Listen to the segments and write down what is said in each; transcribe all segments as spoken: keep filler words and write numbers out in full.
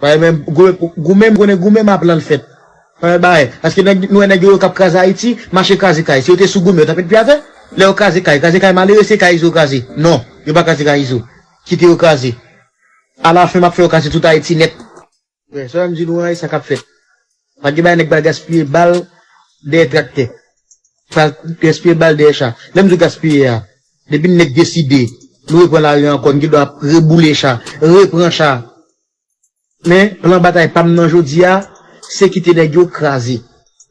Bagay men, goumen, goumen, m konnen goumen m ap lan l fèt. Pa bagay. Paske nèg, nou wè nèg yo k ap kraze Ayiti, mache kraze kay. Si yo te sou goumen, yo t ap met pye atè. Lè yo kraze kay, kraze kay malere, se kay Izo kraze. Non, yo pa kraze kay Izo. Kite yo kraze. Alafen, m ap fè yo kraze tout Ayiti nèt. Frè, sa m di nou an, e sa k ap fèt. Pa gen bagay nèg pral gaspiye bal dèyè traktè. Pral gaspiye bal dèyè cha. Lè m di w gaspiye a, depi nèg deside, nou repran lari ankò, n gen dwa reboule cha, repran cha. Men, plan batay pa m nan jodi a, se kite nèg yo kraze.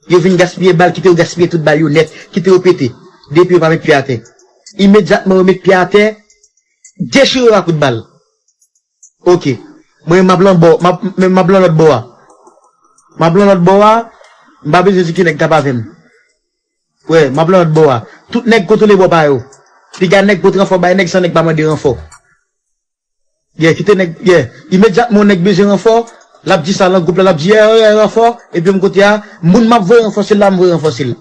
Yo vin gaspiye bal, kite yo gaspiye tout bal yo nèt, kite yo pete. Depi yo pa met pye atè. Imedyatman yo met pye atè, dechire yo a kout bal. Ok. Mwen, m ap lan bò, m ap, men m ap lan lòt bò a. M ap lan lòt bò a, m pa bezwen di ki nèg k ap avè m. Wè, m ap lan lòt bò a. Tout nèg kontwole bò pa yo. Piga nèg pot ranfò bay nèg san nèg pa mande ranfò. Yeah, kite nèg, yeah. Imedyatman yon nèg bezwen ranfò, l ap di sa lan gwoup la, l ap di, yeah, yeah, ranfò, epi m kote a, moun m ap voye ranfò, se la m voye ranfò, se l.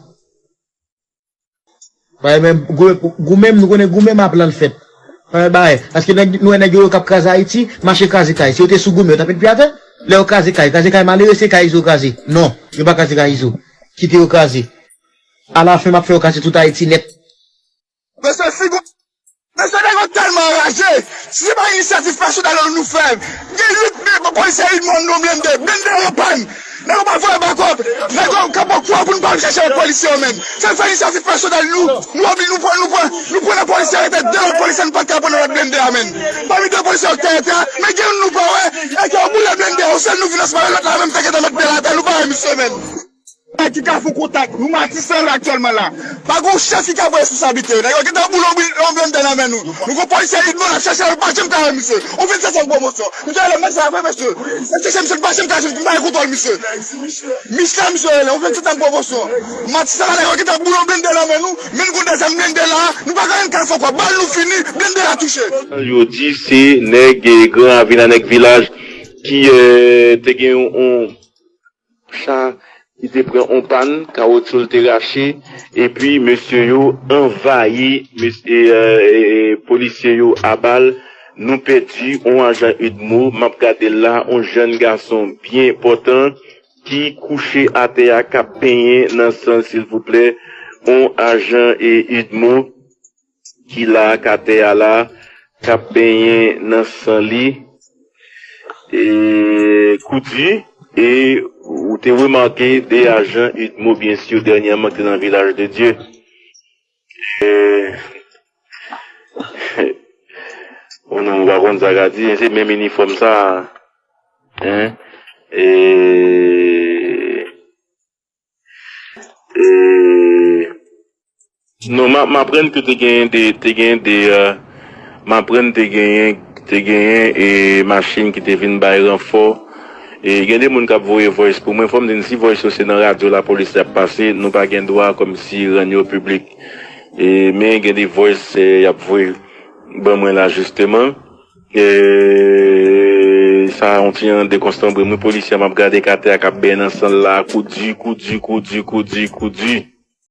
Bagay men, gou-, goumen m, nou konnen goumen m ap lan l fèt. Pa bagay, paske nèg, nou wè nèg yo k ap kraze Ayiti, mache kraze kay. Si yo te sou goumen, yo t ap met pye atè. Lè yo kraze kay, kraze kay malere, se kay Izo kraze. Non, yo pa kraze kay Izo. Kite yo kraze. Alafen, m ap fè yo kraze tout Ayiti nèt. Mesye, figo, mesye, nèg yo tèlman anraje. Si se pa inisyativ pèsonèl nou fè, gen uit mil polisye uit mil nan blende, blende yo an pàn. Nèg yo pa voye bakòp. Nèg yo kanpe kwa pou nou pa al chèche lòt polisye yo, menm. Sa fè inisyativ pèsonèl nou. Nou obli-, nou pran, nou pran, nou pran nan polisye, rete de lòt polisye, nou pa t ka pran nan lòt blende a, menm. Pami de polisye yo k te atè a, men gen youn nou pa wè, e ke yo boule blende a, yon sèl nou vin ansanm avè l, lòt la menm te gentan met pye l atè, nou pa wè misye, menm. Nèg ki ka fè kontak, nou Matisan la aktyèlman la. Pa gon chèf ki ka pran responsablite yo. Nèg yo gentan boule yon bri-, yon blende nan men nou. Nou gon polisye uit mil ap chèche, nou pa janm ka wè misye. Yon vennsenk pwomosyon. Misye rele Matisan vre, mesye. N ap chèche misye, nou pa janm ka jwenn, nou pa gen kontwòl misye. Michelin misye rele, yon vennsenk pwomosyon. Matisan la, nèg yo gentan boule yon blende nan men nou. Men nou gon dezyèm blende la, nou pa ka jwenn kal fò kwa. Bal nou fini, blende la touche. Yo di se nèg, eh, Gran Ravin a nèg vilaj ki, eh, te gen yon, yon cha ki te pran on pàn, kawotchou l te rache, epi mesye yo anvayi mes-, e, e, e, polisye yo a bal. Nou pèdi on ajan UDMO, m ap gade l la, on jèn gason byen enpòtan ki kouche atè a, k ap benyen nan san l, silvouplè. On ajan, e, UDMO ki la ak atè a la, k ap benyen nan san li, e, kou di, e ou te remake de ajan UDMO, byen si, dènyèman ki te nan Vilaj de Dye. E, o non, m pa konn sa ka di, se menm inifòm sa, en, e, E, non, m a-, m aprann ke te gen de, te gen de, euh, m aprann te genyen, te genyen, e, machin ki te vin bay ranfò. E, gen de moun k ap voye voice pou mwen. Fò m di n, si voice yo se nan radyo lapolis y ap pase, nou pa gen dwa kòmsi rann yo piblik. E, men gen de voice, e, y ap voye ban mwen la, jisteman. E, sa yon ti jan dekonsanbre m wi, polisye a, m ap gade k atè a k ap benyen nan san l la, kou di, kou di, kou di, kou di, kou di.